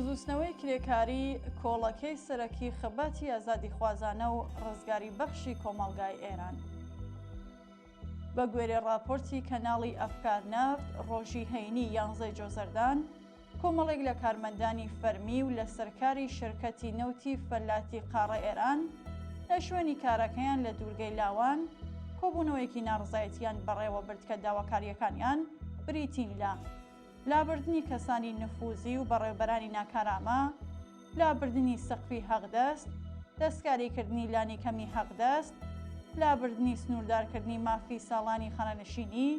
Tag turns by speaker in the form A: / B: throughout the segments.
A: بزووتنەوەی کرێکاری کۆڵەکەی سەرەکی خەباتی ئازادیخوازانە و ڕزگاریبەخشی کۆمەڵگای ئێران. بە گوێرەی ڕاپۆرتی کەناڵی ئەفکار نەفت، ڕۆژی هەینی یانزەی جۆزەردان، کۆمەڵێک لە کارمەندانی فەرمی و لەسەرکاری شرکەتی نەوتی فەلاتی قاڕە ئێران لە شوێنی کارەکەیان لە دوورگەی لاوان کۆبوونەوەیەکی ناڕزایەتیان بەڕێوەبرد کە داواکارییەکانیان بریتین لە لابردنی کەسانی نفوزی و بەڕێوبەرانی ناکارامە، لابردنی سەقفی هەقدەست، دەستکاریکردنی لانیکەمی هەقدەست، لابردنی سنووردارکردنی مافی ساڵانی خانەنشینی،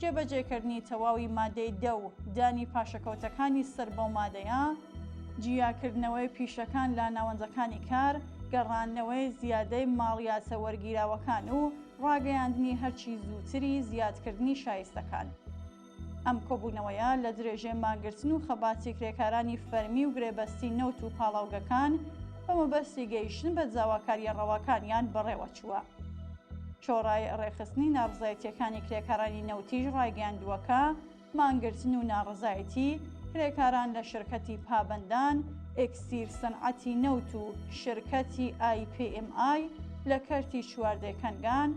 A: جێبەجێکردنی تەواوی مادەی دە و دانی پاشەکەوتەکانی سەر بەو مادەیە، جیاکردنەوەی پیشەکان لە ناوەندەکانی کار، گەڕاندنەوەی زیادەی ماڵیاتە وەرگیراوەکان و ڕاگەیاندنی هەرچی زووتری زیادکردنی شایستەکان. ئەم کۆبوونەوەیە لە درێژەی مانگرتن و خەباتی کرێکارانی فەرمی و گرێبەستی نەوت و پاڵاوگەکان بە مەبەستی گەیشتن بە داواکارییە ڕەواکانیان بەڕێوەچووە. شۆرای ڕێکخستنی ناڕزایەتییەکانی کرێکارانی نەوتیش ڕایگەیاندووە کە مانگرتن و ناڕەزایەتی کرێکاران لە شرکەتی پابەندان، ئێکسیر سەنعەتی نەوت و شرکەتی ئای پی ئێم ئای لە کەرتی چواردێ کەنگان،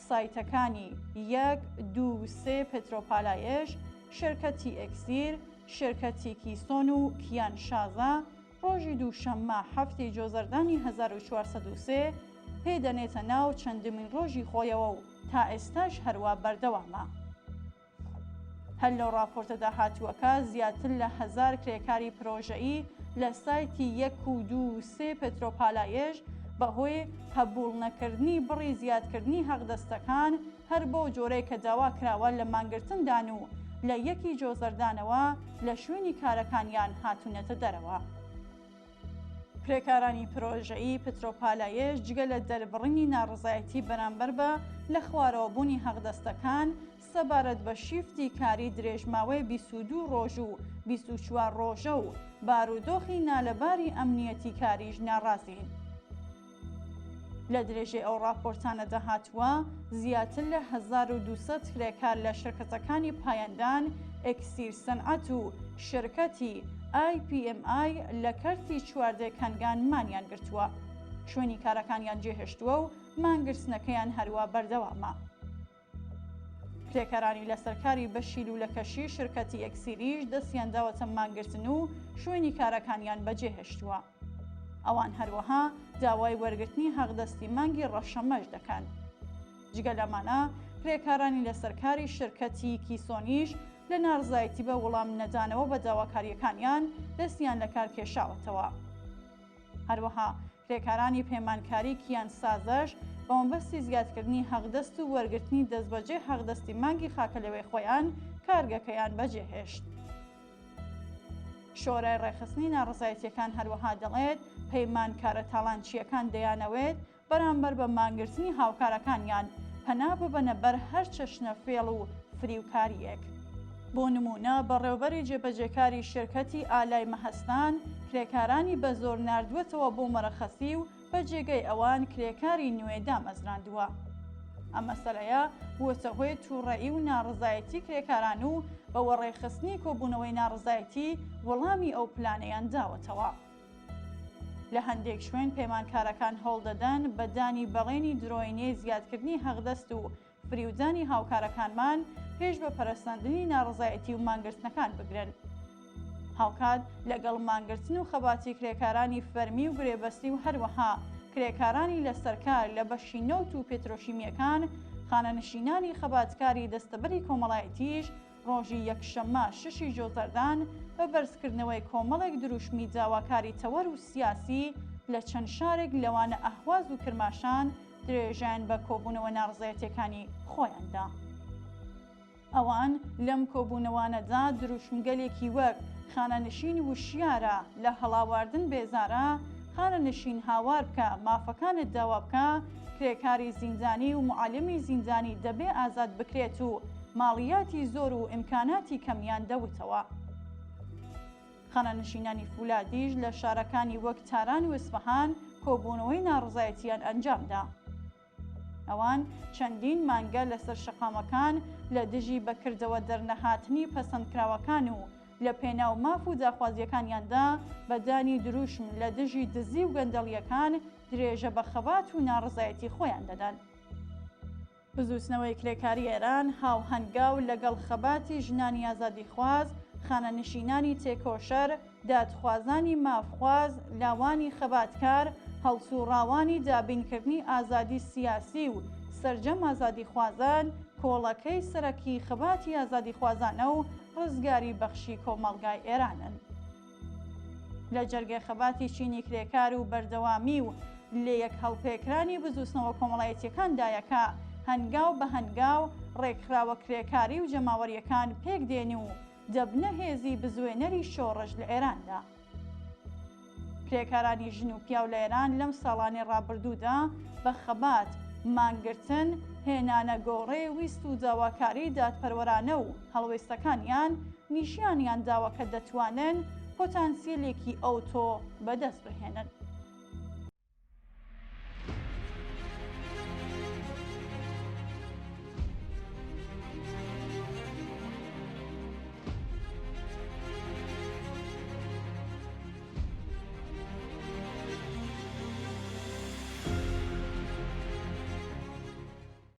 A: سایتەکانی، یەک، دوو و سێ پترۆپالایش، شرکەتی ئێکسیر، شرکەتی کیسۆن و کیان شازە، ڕۆژی دووشەممە حەفتی جۆزەردانی 1403 پێ دەنێتە ناو چەندمین ڕۆژی خۆیەوە و تا ئێستاش هەروا بەردەوامە. هەر لەو ڕاپۆرتەدا هاتووە کە زیاتر لە هەزار کرێکاری پرۆژەیی لە سایتی یەک و دوو و سێ پترۆپالایش بەهۆی قەبووڵ نەکردنی بڕی زیادکردنی حەقدەستەکان هەر بەو جۆرەی کە داوا کراوە لە مانگرتندان و لە یەکی جۆزەردانەوە لە شوێنی کارەکانیان هاتوونەتە دەرەوە. کرێکارانی پرۆژەیی پترۆپالایش جگە لە دەربڕینی ناڕەزایەتی بەرامبەر بە لە خوارەوەبوونی حەقدەستەکان سەبارەت بە شیفتی کاری درێژماوەی 22 ڕۆژ و 24 ڕۆژە و بارودۆخی نالەباری ئەمنیەتی کاریش ناڕازین. لە درێژەی ئەو ڕاپۆرتانەدا هاتووە، زیاتر لە 1200 کرێکار لە شرکەتەکانی پایەندان، ئێکسیر سەنعەت و شرکەتی، IPMI، لە کەرتی چواردێ کەنگان مانیان گرتووە، شوێنی کارەکانیان جێهێشتووە و مانگرتنەکەیان هەروا بەردەوامە. کرێکارانی لەسەر کاری بەشی لوولەکەشی شرکەتی ئێکسیریش دەستیان داوەتە مانگرتن و شوێنی کارەکانیان بەجێهێشتووە. ئەوان هەروەها داوای وەرگرتنی حەقدەستی مانگی ڕەشەمەش دەکەن. جگە لەمانە کرێکارانی لەسەر کاری شرکەتی کیسۆنیش لە ناڕزایەتی بە وڵام نەدانەوە بە داواکارییەکانیان دەستیان لەکار کێشاوەتەوە. هەروەها کرێکارانی پەیمانکاری کیان سازەش بە مەبەستی زیادکردنی حەقدەست و وەرگرتنی دەستبەجێ حەقدەستی مانگی خاکەلێوەی خۆیان کارگەکەیان بەجێهێشت. شۆرای ڕێکخستنی ناڕەزایەتییەکان هەروەها دەڵێت، پەیمانکارە تاڵانچییەکان دەیانەوێت بەرامبەر بە مانگرتنی هاوکارەکانیان پەنا ببەنە بەر هەر چەشنە فێڵ و فریوکارییەک. بۆ نموونە بەڕێوبەری جێبەجێکاری شرکەتی ئالای مەهەستان کرێکارانی بە زۆر ناردووەتەوە بۆ مەرەخەسی و بە جێگەی ئەوان کرێکاری نوێ دامەزراندووە. ئەم مەسەلەیە بووەتە هۆی تووڕەیی و ناڕەزایەتی کرێکاران و بە وەڕێخستنی کۆبوونەوەی ناڕەزایەتی وەڵامی ئەو پلانەیان داوەتەوە. لە هەندێک شوێن پەیمانکارەکان هەوڵدەدەن بە دانی بەڵێنی درۆینەی زیادکردنی حەقدەست و فریودانی هاوکارەکانمان پێش بە پەرەسەندنی ناڕەزایەتی و مانگرتنەکان بگرن. هاوکات لەگەڵ مانگرتن و خەباتی کرێکارانی فەرمی و گرێبەستی و هەروەها کرێکارانی لەسەرکار لە بەشی نەوت و پێترۆشیمییەکان، خانەنشینانی خەباتکاری دەستەبەری کۆمەڵایەتیش ڕۆژی یەکشەممە شەشی جۆزەردان بە بەرزکردنەوەی کۆمەڵێک دروشمی داواکاری تەوەر و سیاسی لە چەند شارێک لەوانە ئەهواز و کرماشان درێژەیان بە کۆبوونەوە ناڕەزایەتیەکانی خۆیان دا. ئەوان لەم کۆبوونەوانەدا دروشمگەلێکی وەک، خانەنشین وشیارە، لە هەڵاواردن بێزارە، خانەنشین هاوار بکە، مافەکانت داوا بکە، کرێکاری زیندانی و موعەلیمی زیندانی دەبێ ئازاد بکرێت و ماڵیاتی زۆر و ئیمکاناتی کەمیان دەوتەوە. خانەنشینانی فولادیش لە شارەکانی وەک تاران و ئیسفەهان کۆبوونەوەی ناڕەزایەتییان ئەنجام دا. ئەوان چەندین مانگە لەسەر شەقامەکان لە دژی بە کردەوە دەرنەهاتنی پەسەندکراوەکان و لە پێناو ماف و داخوازییەکانیاندا بە دانی دروشم لە دژی دزی و گەندەڵییەکان درێژە بە خەبات و ناڕەزایەتی خۆیان دەدەن. بزووتنەوەی کرێکاری ئێران هاوهەنگاو لەگەڵ خەباتی ژنانی ئازادیخواز، خانەنشینانی تێکۆشەر، دادخوازانی مافخواز، لاوانی خەباتکار، هەڵسووڕاوانی دابینکردنی ئازادی سیاسی و سەرجەم ئازادیخوازان، کۆڵەکەی سەرەکیی خەباتی ئازادیخوازانە و ڕزگاریبەخشی کۆمەڵگای ئێرانن. لە جەرگەی خەباتی چینی کرێکار و بەردەوامی و لەیەک هەڵپێکرانی بزووتنەوە کۆمەڵایەتییەکاندایە کە هەنگاو بە هەنگاو ڕێکخراوە کرێکاری و جەماوەرییەکان پێک دێن و دەبنە هێزی بزوێنەری شۆڕش لە ئێراندا. کرێکارانی ژن و پیاو لە ئێران لەم ساڵانەی ڕابردوودا بە خەبات، مانگرتن، هێنانە گۆڕێ ویست و داواکاری دادپەروەرانە و هەڵوێستەکانیان نیشیانیان داوە کە دەتوانن پۆتانسیەلێکی ئەوتۆ بەدەست بهێنن.